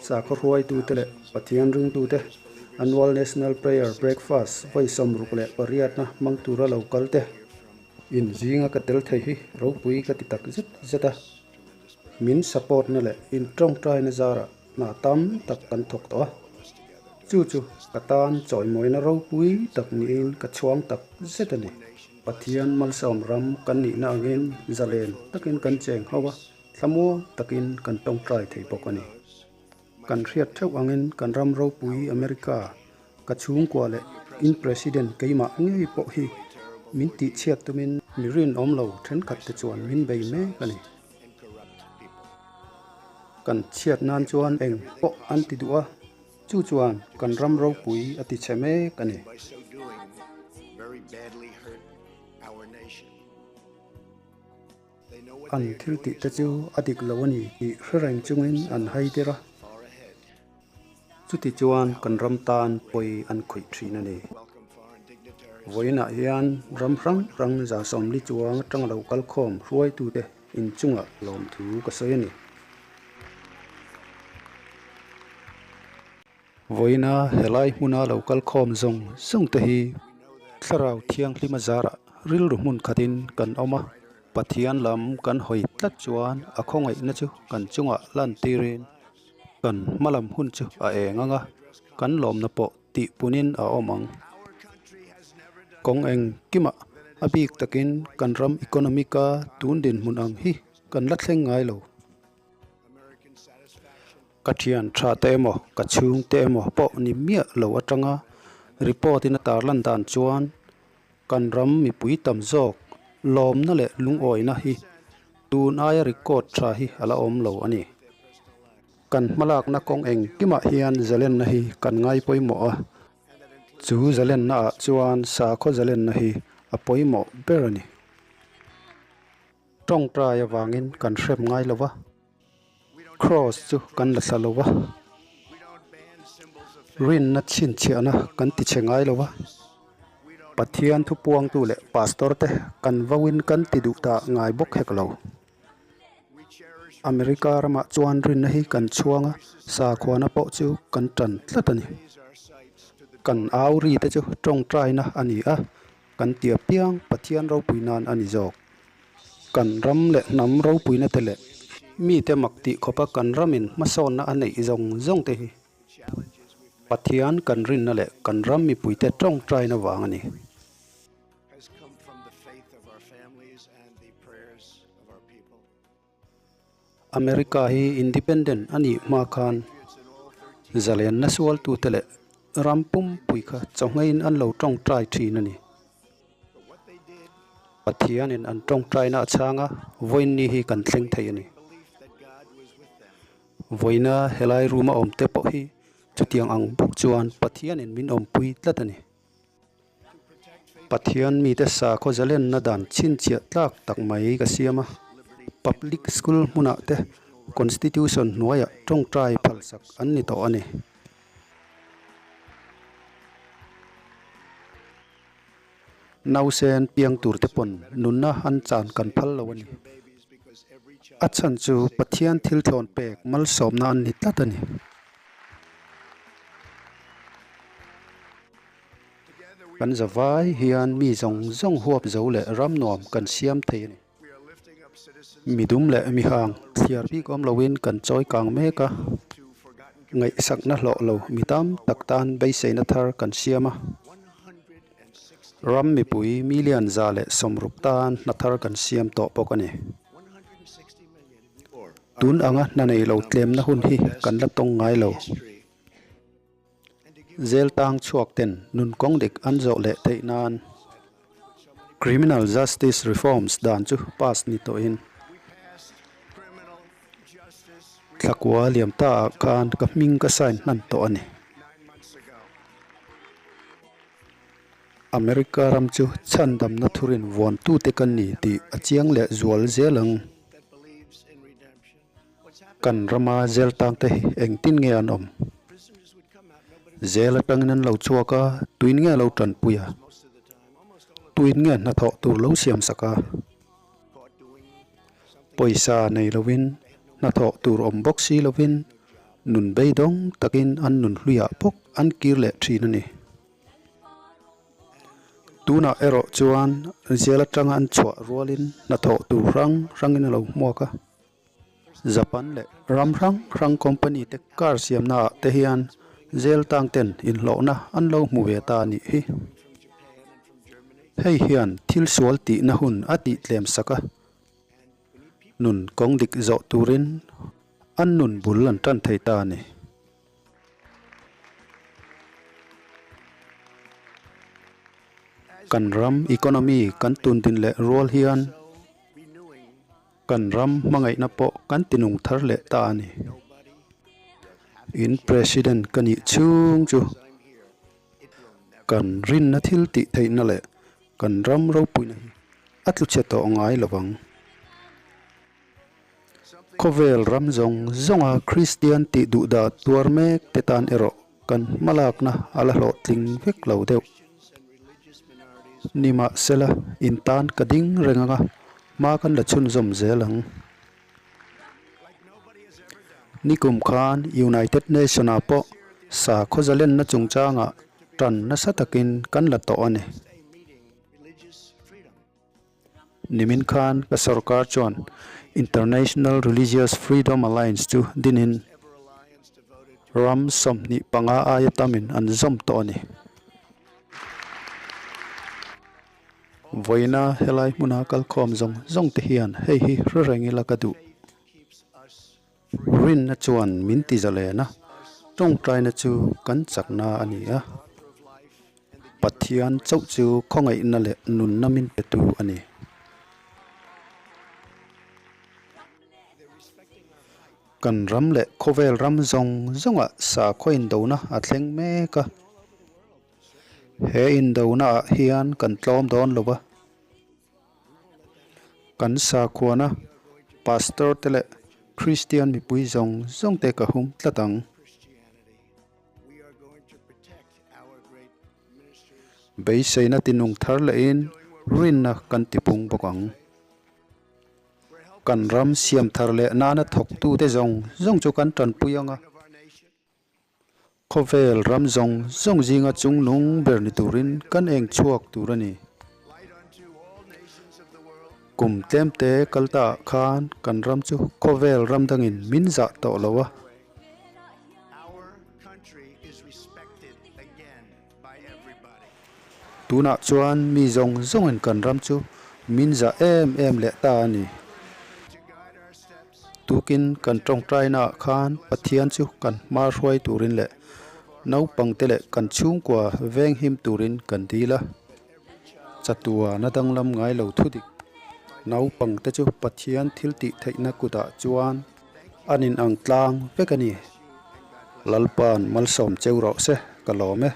Sakhaw hruaitute leh Pathian ringtute Annual National Prayer Breakfast vawi 68na hmang tura lo kal te in zinga ka tel thei hi ropui ka ti tak zet zet a. Min support na leh in tawngtaina zarah hna tam tak kan thawk tawh a. Chu chu ka tan chawimawina ropui tak niin ka chhuang tak zet a ni. Pathian malsawm ram kan nihna angin zalen takin kan cheng ho a. Thlamuang takin kan tawngtai thei bawk a ni. Kan hriat theuh angin kan ram ropui America, ka chhungkua leh in President keimah ngei pawh hi min tihchhiat tumin mi rinawm lo thenkhat te chuan min bei mek a ni. Kan chhiat nan chuan eng pawh an ti duh a, chu chuan kan ram ropui a ti chhe mek a ni. An thil tih te chu a dik lo a ni tih hre reng chungin an hai der a, chuti chuan kan ram tan pawi an khawih thin a ni. Vawiinah hian ram hrang hrang 140 chuang atanga lo kal khawm hruaitute inchungah lawmthu ka sawi a ni. Vawiina helai hmuna lo kal khawm zawng zawng te hi thlarau thianghlim a zarah rilru hmun khatin kan awm a, Pathian lam kan hawi tlat chuan a khawngaihna chu kan chungah lan tirin kan hma lam hun chu a eng ang a, kan lawmna pawh tih punin a awm ang. Kawng engkimah a bik takin kan ram economic a tun dinhmun ang hi kan la thleng ngai lo. Ka thian tha te emaw ka chhung te emaw pawh ni miah lo atanga report in a tarlan dan chuan kan ram mipui tam zawk lawmna leh lungawina hi tun aia record tha hi a la awm lo a ni. Kan hmalakna kawng engkimah hian zalenna hi kan ngai pawimawh a, chu zalenna ah chuan sakhaw zalenna hi a pawimawh ber a ni. Tawngtai avangin kan hrem ngai lo va, Kraws chu kan la thla lo va, rinna chhinchhiahna kan ti chhe ngai lo va, Pathian thupuangtu leh pastor te kan vauin kan ti duh ta ngai bawk hek lo. America ramah chuan rinna hi kan chhuang a, sakhuana pawh chu kan tan tlat a ni. Kan au ri te chu tawngtaina a ni a. Kan ti apiang Pathian ropui nan a ni zawk. Kan ram leh hnam ropuina te leh mite mak tih khawpa kan ramin hmasawnna a neih zawng zawng te hi Pathian kan rinna leh kan ram mipuite tawngtaina vang a ni. America hi independent a nih hma khan zalenna sualtute leh ram pumpui kha chawhngeiin an lo tawngtai thin a ni. Pathianin an tawngtaina a chhang a, vawiinni hi kan thleng thei a ni. Vawiina helai room a awmte pawh hi chutiang ang bawk chuan Pathianin min awmpui tlat a ni. Pathian mite sakhaw zalenna dan chhinchhiah tlak tak mai ka siam a, Public School hmunah te Constitution hnuaiah tawngtai phalsak an ni tawh a ni. Nausen piang tur te pawn nunna an chan kan phal lo a ni. A chhan chu Pathian thil thlawn pek malsawmna an ni tlat a ni. Kan zavai hian mi zawng zawng huap zo leh ram nuam kan siam thei a ni. Midum leh mihang thliar bik awm loin kan chawi kang mek a, ngaihsakna hlawh lo mi tam tak tan beiseina thar kan siam a. Ram mipui million 160 tan hna thar kan siam tawh bawk a ni. Tun anga hna nei lo tlemna hun hi kan la tawng ngai lo. Zel tang chhuak ten nun kawng dik an zawh leh theih nan Criminal Justice Reforms dan chu pass ni tawhin thlakua liam ta ah khan ka hming ka sign hman tawh a ni. America ram chu chhandamna thurin vuantute ka ni tih a chiang leh zual zel ang. Kan rama zel tang te hi engtin nge an awm? Zel atangin an lo chhuak a, tuin nge lo tanpui a? Tuin nge hnathawh tur lo siam sak a? Pawisa nei lovin, hnathawh tur awm bawk si lovin. Nun beidawng takin an nun hluiah bawk an kir leh thin a ni. Tunah erawh chuan jail atanga an chhuah rualin hnathawh tur hrang hrangin a lo hmuak a. Japan leh ram hrang hrang company te car siamnaah te hian jail tang ten inhlawhna an lo hmu ve ta a nih hi. Hei hian thil sual tihna hun a tihtlem sak a. Nun kawng dik zawh turin an nun bul an tan thei ta a ni. Kan ram economy kan tundin leh rual hian kan ram hmangaihna pawh kan tinung thar leh ta a ni. In President ka nih chhung chu kan rinna thil tih theihna leh kan ram ropuina hi a tlu chhe tawh ngai lo vang. Khawvel ram zawng zawnga Kristian tih duhdah tuar mek te tan erawh kan hmalakna a la hlawhtling vek lo deuh. Nimahsela, in tan ka ding reng anga hma kan la chhunzawm zel ang. Nikum khan United Nation-ah pawh sakhaw zalenna chungchangah tan nasa takin kan la tawh a ni. Nimin khan ka sorkar chuan International Religious Freedom Alliance chu dinin ram 25 aia tamin an zawm tawh a ni. Vawiina helai hmuna kalkhawm zawng zawng te hian hei hi hre reng ila ka duh. Rinna chuan min ti zalen a, tawngtaina chu kan chakna a ni a. Pathian chauh chu khawngaihna leh nunna min petu a ni. Kan ram leh khawvel ram zawng zawngah sakhaw indona a thleng mek a. He indonaah hian kan tlawm dawn lo va. Kan sakhuana Pastor te leh Kristian mipui zawng zawng te ka hum tlat ang. Beiseina tinung thar lehin rinna kan tipung bawk ang. Kan ram siam thar leh nana thawktute zawng zawng chu kan tanpui ang a. Khawvel ram zawng zawng zinga chungnung ber ni turin kan eng chhuak tur a ni. Kum tlemte kal ta ah khan kan ram chu khawvel ram dangin min zah tawh lo a. Tunah chuan mi zawng zawngin kan ram chu min zah em em leh ta a ni. Tukin kan tawngtainaah khan Pathian chu kan hma hruai turin leh naupangte leh kan chhungkua venghim turin kan dil a. Chatuana danglam ngai lo thudik naupangte chu Pathian thil tih theihna kutah chuan an inang tlang vek a ni. Lalpa'n malsawm cheu rawh se, ka lawm e.